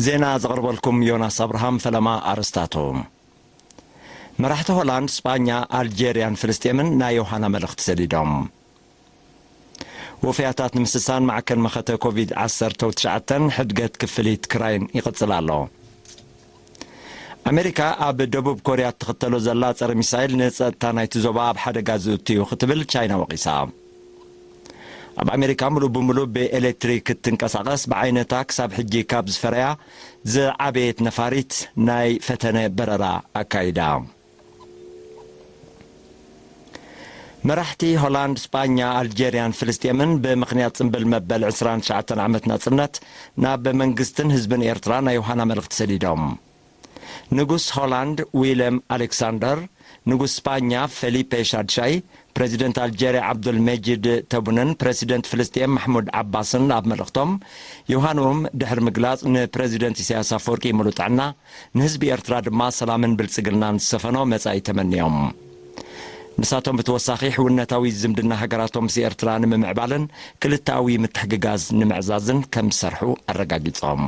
ዜና ዘቕርበልኩም ዮናስ ኣብርሃም። ፈለማ ኣርእስታቱ። መራሕቲ ሆላንድ፣ ስጳኛ፣ ኣልጀርያን ፍልስጤምን ናይ ዮሃና መልእኽቲ ሰዲዶም። ወፍያታት ንምስሳን ማዕከን መኸተ ኮቪድ ዓሰርተ ትሽዓተ ሕድገት ክፍሊት ክራይን ይቕጽል ኣሎ። ኣሜሪካ ኣብ ደቡብ ኮርያ እትኽተሎ ዘላ ጸረ ሚሳይል ንጸጥታ ናይቲ ዞባ ኣብ ሓደጋ ዝእቱ እዩ ክትብል ቻይና ወቒሳ። ኣብ ኣሜሪካ ምሉእ ብምሉእ ብኤሌክትሪክ እትንቀሳቐስ ብዓይነታ ክሳብ ሕጂ ካብ ዝፈረያ ዝዓበየት ነፋሪት ናይ ፈተነ በረራ ኣካይዳ። መራሕቲ ሆላንድ፣ ስጳኛ፣ ኣልጀርያን ፍልስጤምን ብምኽንያት ጽምብል መበል ዕስራን ትሽዓተን ዓመት ናጽነት ናብ መንግስትን ህዝብን ኤርትራ ናይ ዮሃና መልእኽቲ ሰዲዶም። ንጉስ ሆላንድ ዊለም ኣሌክሳንደር፣ ንጉስ ስጳኛ ፈሊፔ ሻድሻይ፣ ፕረዚደንት ኣልጀርያ ዓብዱል መጂድ ተቡንን ፕረዚደንት ፍልስጤም ማሕሙድ ዓባስን ኣብ መልእኽቶም፣ ዮሃንኦም ድሕሪ ምግላጽ፣ ንፕረዚደንት ኢሳያስ ኣፈወርቂ ምሉእ ጥዕና፣ ንህዝቢ ኤርትራ ድማ ሰላምን ብልጽግናን ዝሰፈኖ መጻኢ ተመንዮም። ንሳቶም ብተወሳኺ፣ ሕውነታዊ ዝምድና ሃገራቶም ምስ ኤርትራ ንምምዕባልን ክልተኣዊ ምትሕግጋዝ ንምዕዛዝን ከም ዝሰርሑ ኣረጋጊጾም።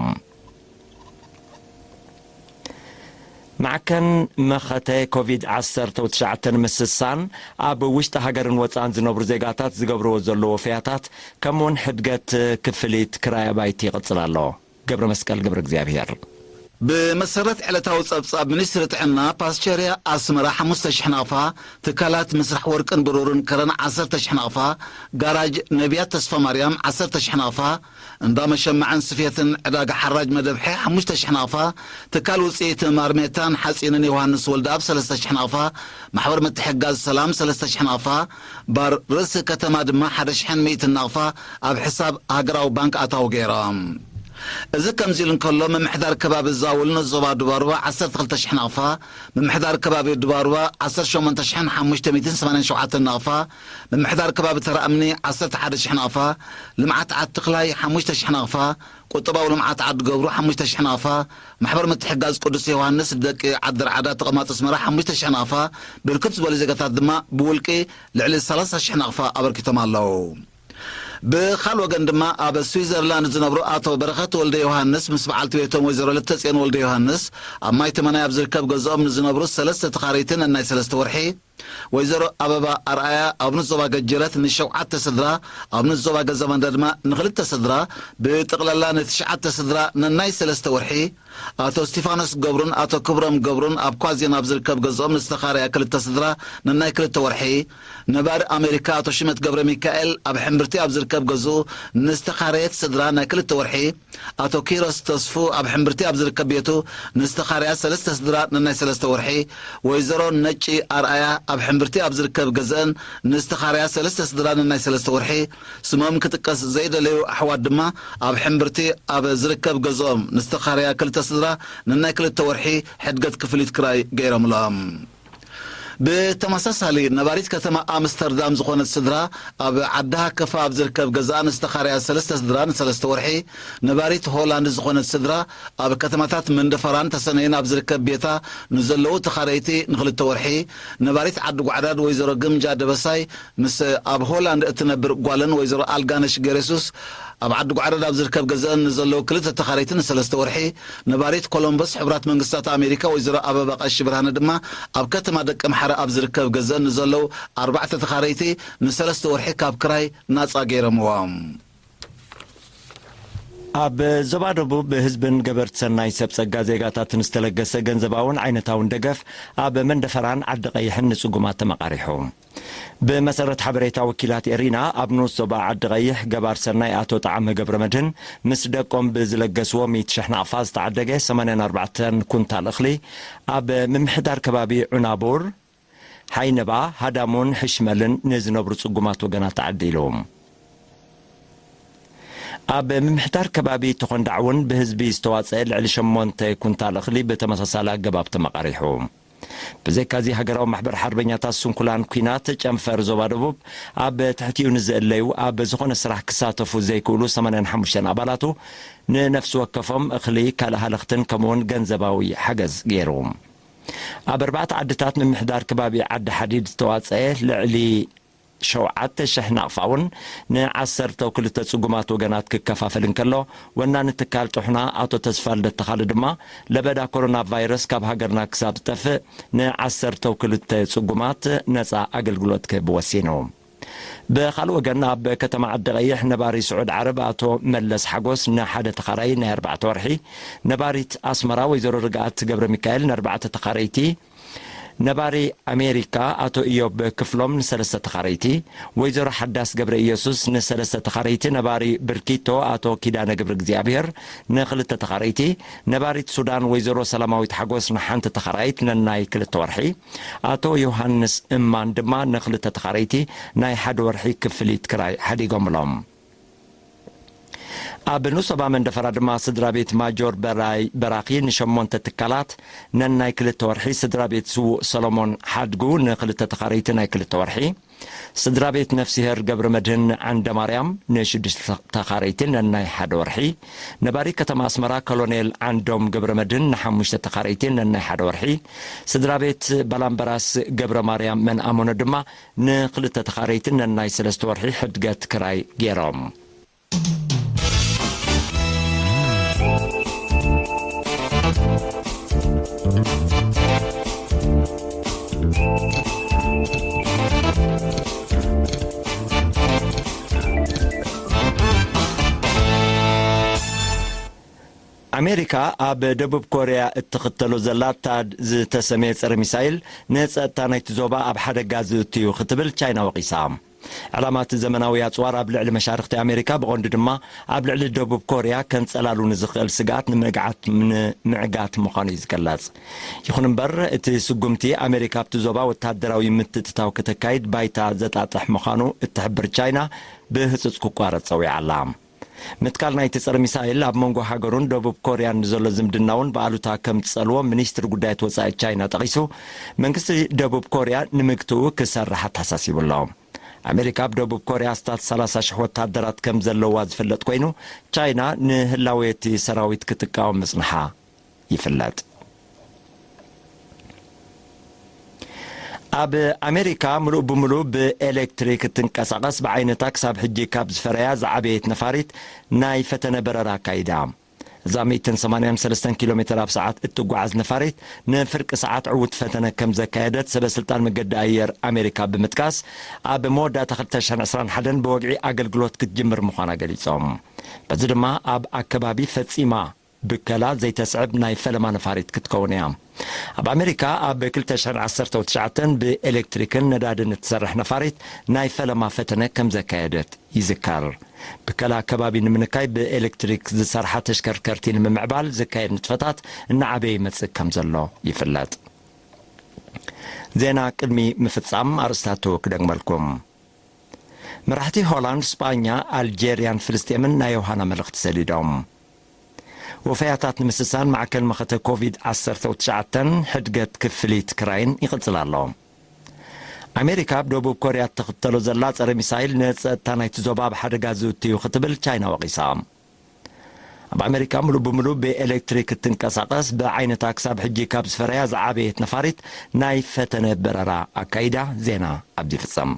ማዕከን መኸተ ኮቪድ ዓሰርተ ትሽዓተ ምስሳን ኣብ ውሽጢ ሃገርን ወጻእን ዝነብሩ ዜጋታት ዝገብርዎ ዘለዉ ወፈያታት፣ ከምኡውን ሕድገት ክፍሊት ክራይ ኣባይቲ ይቕጽል ኣሎ። ገብረ መስቀል ገብረ እግዚኣብሔር። ብመሰረት ዕለታዊ ጸብጻብ ሚኒስትሪ ጥዕና፣ ፓስቸርያ ኣስመራ ሓሙሽተ ሽሕ ናቕፋ፣ ትካላት ምስራሕ ወርቅን ብሩርን ከረን ዓሰርተ ሽሕ ናቕፋ፣ ጋራጅ ነቢያት ተስፋ ማርያም ዓሰርተ ሽሕ ናቕፋ፣ እንዳ መሸማዕን ስፌትን ዕዳጋ ሓራጅ መደብ ሐ ሓሙሽተ ሽሕ ናቕፋ፣ ትካል ውጽኢት ማርሜታን ሓጺንን ዮሃንስ ወልደኣብ ሰለስተ ሽሕ ናቕፋ፣ ማሕበር ምትሕግጋዝ ሰላም ሰለስተ ሽሕ ናቕፋ፣ ባር ርእሲ ከተማ ድማ ሓደ ሽሕን ሚእትን ናቕፋ ኣብ ሕሳብ ሃገራዊ ባንክ ኣታዊ ገይሮም። እዚ ከምዚ ኢሉ እንከሎ፣ ምምሕዳር ከባቢ ዛውል ንዞባ ዱባሩባ ዓሰርተ ክልተ ሽሕ ናቕፋ፣ ምምሕዳር ከባቢ ዱባሩባ ዓሰርተ ሸሞንተ ሽሕን ሓሙሽተ ሚእትን ሰማንያን ሸውዓተን ናቕፋ፣ ምምሕዳር ከባቢ ተራእምኒ ዓሰርተ ሓደ ሽሕ ናቕፋ፣ ልምዓት ዓዲ ትኽላይ ሓሙሽተ ሽሕ ናቕፋ፣ ቁጠባዊ ልምዓት ዓዲ ገብሩ ሓሙሽተ ሽሕ ናቕፋ፣ ማሕበር ምትሕጋዝ ቅዱስ ዮሃንስ ደቂ ዓዲ ርዓዳ ተቐማጦ ኣስመራ ሓሙሽተ ሽሕ ናቕፋ፣ ብርክት ዝበሉ ዜጋታት ድማ ብውልቂ ልዕሊ ሰላሳ ሽሕ ናቕፋ ኣበርኪቶም ኣለዉ። ብኻል ወገን ድማ ኣብ ስዊዘርላንድ ዝነብሩ ኣቶ በረኸት ወልደ ዮሃንስ ምስ በዓልቲ ቤቶም ወይዘሮ ለተጽዮን ወልደ ዮሃንስ ኣብ ማይ ተመናይ ኣብ ዝርከብ ገዝኦም ንዝነብሩ ሰለስተ ተኻረይቲ ነናይ ሰለስተ ወርሒ፣ ወይዘሮ ኣበባ ኣርኣያ ኣብ ንዞባ ገጀረት ንሸውዓተ ስድራ፣ ኣብ ንዞባ ገዛመንዳ ድማ ንኽልተ ስድራ፣ ብጥቕለላ ንትሽዓተ ስድራ ነናይ ሰለስተ ወርሒ፣ ኣቶ እስቲፋኖስ ገብሩን ኣቶ ክብሮም ገብሩን ኣብ ኳዜን ኣብ ዝርከብ ገዝኦም ንዝተኻረያ ክልተ ስድራ ነናይ ክልተ ወርሒ፣ ነባሪ ኣሜሪካ ኣቶ ሽመት ገብረ ሚካኤል ኣብ ሕምብርቲ ኣብ ዝርከብ ገዝኡ ንዝተኻረየት ስድራ ናይ ክልተ ወርሒ፣ ኣቶ ኪሮስ ተስፉ ኣብ ሕምብርቲ ኣብ ዝርከብ ቤቱ ንዝተኻረያ ሰለስተ ስድራ ነናይ ሰለስተ ወርሒ፣ ወይዘሮ ነጪ ኣርኣያ ኣብ ሕምብርቲ ኣብ ዝርከብ ገዝአን ንዝተኻረያ ሰለስተ ስድራ ነናይ ሰለስተ ወርሒ፣ ስሞም ክጥቀስ ዘይደለዩ ኣሕዋት ድማ ኣብ ሕምብርቲ ኣብ ዝርከብ ገዝኦም ንዝተኻረያ ክልተ ስድራ ነናይ ክልተ ወርሒ ሕድገት ክፍሊት ክራይ ገይሮምሎም። ብተመሳሳሊ፣ ነባሪት ከተማ ኣምስተርዳም ዝኾነት ስድራ ኣብ ዓዲ ሃከፋ ኣብ ዝርከብ ገዛኣ ንዝተኻረያ ሰለስተ ስድራ ንሰለስተ ወርሒ፣ ነባሪት ሆላንድ ዝኾነት ስድራ ኣብ ከተማታት መንደፈራን ተሰነይን ኣብ ዝርከብ ቤታ ንዘለዉ ተኻረይቲ ንኽልተ ወርሒ፣ ነባሪት ዓዲ ጓዕዳድ ወይዘሮ ግምጃ ደበሳይ ምስ ኣብ ሆላንድ እትነብር ጓለን ወይዘሮ ኣልጋነሽ ገሬሱስ ኣብ ዓዲ ጓዕዳድ ኣብ ዝርከብ ገዛእን ንዘለዉ ክልተ ተኻረይቲ ንሰለስተ ወርሒ፣ ነባሪት ኮሎምበስ ሕቡራት መንግስታት ኣሜሪካ ወይዘሮ ኣበባ ቀሺ ብርሃነ ድማ ኣብ ከተማ ደቀምሓረ ኣብ ዝርከብ ገዛእን ንዘለዉ ኣርባዕተ ተኻረይቲ ንሰለስተ ወርሒ ካብ ክራይ ናጻ ገይሮምዎም። ኣብ ዞባ ደቡብ ብህዝብን ገበርቲ ሰናይ ሰብ ጸጋ ዜጋታትን ዝተለገሰ ገንዘባውን ዓይነታውን ደገፍ ኣብ መንደፈራን ዓዲ ቀይሕን ንጽጉማት ተመቓሪሑ። ብመሰረት ሓበሬታ ወኪላት ኤሪና፣ ኣብ ንኡስ ዞባ ዓዲ ቀይሕ ገባር ሰናይ ኣቶ ጠዓመ ገብረ መድህን ምስ ደቆም ብዝለገስዎ ሚእቲ ሽሕ ናቕፋ ዝተዓደገ ሰማንያን ኣርባዕተን ኩንታል እኽሊ ኣብ ምምሕዳር ከባቢ ዑናቡር፣ ሓይነባ፣ ሃዳሙን ሕሽመልን ንዝነብሩ ጽጉማት ወገናት ተዓዲሉ። ኣብ ምምሕዳር ከባቢ ተኾንዳዕ እውን ብህዝቢ ዝተዋጽአ ልዕሊ ሸሞንተ ኩንታል እኽሊ ብተመሳሳሊ ኣገባብ ተመቓሪሑ። ብዘይካዚ፣ ሃገራዊ ማሕበር ሓርበኛታት ስንኩላን ኲናት ጨንፈር ዞባ ደቡብ፣ ኣብ ትሕቲኡ ንዝእለዩ ኣብ ዝኾነ ስራሕ ክሳተፉ ዘይክእሉ ሰማንያን ሓሙሽተን ኣባላቱ ንነፍሲ ወከፎም እኽሊ፣ ካልእ ሃለኽትን ከምኡውን ገንዘባዊ ሓገዝ ገይሩ። ኣብ ኣርባዕተ ዓድታት ምምሕዳር ከባቢ ዓዲ ሓዲድ ዝተዋጸአ ልዕሊ ሸውዓተ ሽሕ ናቕፋ እውን ንዓሰርተው ክልተ ጽጉማት ወገናት ክከፋፈል እንከሎ፣ ወናኒ ትካል ጥሑና ኣቶ ተስፋልደት ተኻለ ድማ፣ ለበዳ ኮሮና ቫይረስ ካብ ሃገርና ክሳብ ዝጠፍእ ንዓሰርተው ክልተ ጽጉማት ነጻ ኣገልግሎት ክህብ ወሲኑ። ብኻልእ ወገን፣ ኣብ ከተማ ዓዲ ቀይሕ ነባሪ ስዑድ ዓረብ ኣቶ መለስ ሓጎስ ንሓደ ተኻራይ ናይ ኣርባዕተ ወርሒ፣ ነባሪት ኣስመራ ወይዘሮ ርግኣት ገብረ ሚካኤል ንኣርባዕተ ተኻረይቲ፣ ነባሪ ኣሜሪካ ኣቶ ኢዮብ ክፍሎም ንሰለስተ ተኻረይቲ፣ ወይዘሮ ሓዳስ ገብረ ኢየሱስ ንሰለስተ ተኻረይቲ፣ ነባሪ ብርኪቶ ኣቶ ኪዳነ ገብረ እግዚኣብሔር ንኽልተ ተኻረይቲ፣ ነባሪት ሱዳን ወይዘሮ ሰላማዊት ሓጎስ ንሓንቲ ተኻራይት ነናይ ክልተ ወርሒ፣ ኣቶ ዮሃንስ እማን ድማ ንኽልተ ተኻረይቲ ናይ ሓደ ወርሒ ክፍሊት ክራይ ሓዲጎምሎም። ኣብ ንሶባ መንደፈራ ድማ ስድራ ቤት ማጆር በራይ በራኺ ንሸሞንተ ትካላት ነናይ ክልተ ወርሒ፣ ስድራ ቤት ስዉእ ሰሎሞን ሓድጉ ንኽልተ ተኻረይቲ ናይ ክልተ ወርሒ፣ ስድራ ቤት ነፍሲሄር ገብረ መድህን ዓንደ ማርያም ንሽዱሽተ ተኻረይቲ ነናይ ሓደ ወርሒ፣ ነባሪ ከተማ ኣስመራ ኮሎኔል ዓንዶም ገብረ መድህን ንሓሙሽተ ተኻረይቲ ነናይ ሓደ ወርሒ፣ ስድራ ቤት ባላምበራስ ገብረ ማርያም መንኣሞኖ ድማ ንኽልተ ተኻረይቲ ነናይ ሰለስተ ወርሒ ሕድገት ክራይ ገይሮም። ኣሜሪካ ኣብ ደቡብ ኮርያ እትኽተሎ ዘላ ታድ ዝተሰመየ ጸረ ሚሳይል ንጸጥታ ናይቲ ዞባ ኣብ ሓደጋ ዝእቱ እዩ ክትብል ቻይና ወቒሳ። ዕላማ እቲ ዘመናዊ ኣጽዋር ኣብ ልዕሊ መሻርኽቲ ኣሜሪካ፣ ብቐንዱ ድማ ኣብ ልዕሊ ደቡብ ኮርያ ከንጸላሉ ንዝኽእል ስግኣት ንምግዓት፣ ንምዕጋት ምዃኑ እዩ ዝግለጽ። ይኹን እምበር፣ እቲ ስጉምቲ ኣሜሪካ ኣብቲ ዞባ ወተሃደራዊ ምትእትታው ከተካይድ ባይታ ዘጣጥሕ ምዃኑ እትሕብር ቻይና ብህጹጽ ክቋረጽ ጸዊዓ ኣላ። ምትካል ናይቲ ጸረ ሚሳይል ኣብ መንጎ ሃገሩን ደቡብ ኮርያን ንዘሎ ዝምድና እውን ብኣሉታ ከም ዝጸልዎ ሚኒስትሪ ጉዳያት ወጻኢ ቻይና ጠቒሱ፣ መንግስቲ ደቡብ ኮርያ ንምግትኡ ክሰርሕ ኣተሓሳሲቡ ኣሎ። ኣሜሪካ ኣብ ደቡብ ኮርያ ኣስታት ሰላሳ ሽሕ ወታደራት ከም ዘለዋ ዝፍለጥ ኮይኑ፣ ቻይና ንህላዌ እቲ ሰራዊት ክትቃወም ምጽንሓ ይፍለጥ። ኣብ ኣሜሪካ ምሉእ ብምሉእ ብኤሌክትሪክ እትንቀሳቐስ፣ ብዓይነታ ክሳብ ሕጂ ካብ ዝፈረያ ዝዓበየት ነፋሪት ናይ ፈተነ በረራ ኣካይዳ። እዛ ሚእትን ሰማንያን ሰለስተን ኪሎ ሜትር ኣብ ሰዓት እትጓዓዝ ነፋሪት፣ ንፍርቂ ሰዓት ዕዉት ፈተነ ከም ዘካየደት ሰበ ስልጣን መገዲ ኣየር ኣሜሪካ ብምጥቃስ፣ ኣብ መወዳእታ ክልተ ሽሕን ዕስራን ሓደን ብወግዒ ኣገልግሎት ክትጅምር ምዃና ገሊጾም። በዚ ድማ ኣብ ኣከባቢ ፈጺማ ብከላ ዘይተስዕብ ናይ ፈለማ ነፋሪት ክትከውን እያ። ኣብ ኣሜሪካ ኣብ ክልተ ሽሕን ዓሰርተው ትሽዓተን ብኤሌክትሪክን ነዳድን እትሰርሕ ነፋሪት ናይ ፈለማ ፈተነ ከም ዘካየደት ይዝከር። ብከላ ኣከባቢ ንምንካይ ብኤሌክትሪክ ዝሰርሓ ተሽከርከርቲ ንምምዕባል ዝካየድ ንጥፈታት እናዓበየ ይመጽእ ከም ዘሎ ይፍለጥ። ዜና ቅድሚ ምፍጻም ኣርእስታቱ ክደግመልኩም። መራሕቲ ሆላንድ፣ ስጳኛ፣ ኣልጀርያን ፍልስጤምን ናይ ዮሃና መልእኽቲ ሰዲዶም። ወፈያታት ንምስሳን ማዕከል መኸተ ኮቪድ ዓሰርተ ትሽዓተን ሕድገት ክፍሊት ክራይን ይቕጽል ኣሎ። ኣሜሪካ ኣብ ደቡብ ኮርያ እትኽተሎ ዘላ ጸረ ሚሳይል ንጸጥታ ናይቲ ዞባ ኣብ ሓደጋ ዝእቱ እዩ ክትብል ቻይና ወቒሳ። ኣብ ኣሜሪካ ምሉእ ብምሉእ ብኤሌክትሪክ እትንቀሳቐስ፣ ብዓይነታ ክሳብ ሕጂ ካብ ዝፈረያ ዝዓበየት ነፋሪት ናይ ፈተነ በረራ ኣካይዳ። ዜና ኣብዚ ይፍጸም።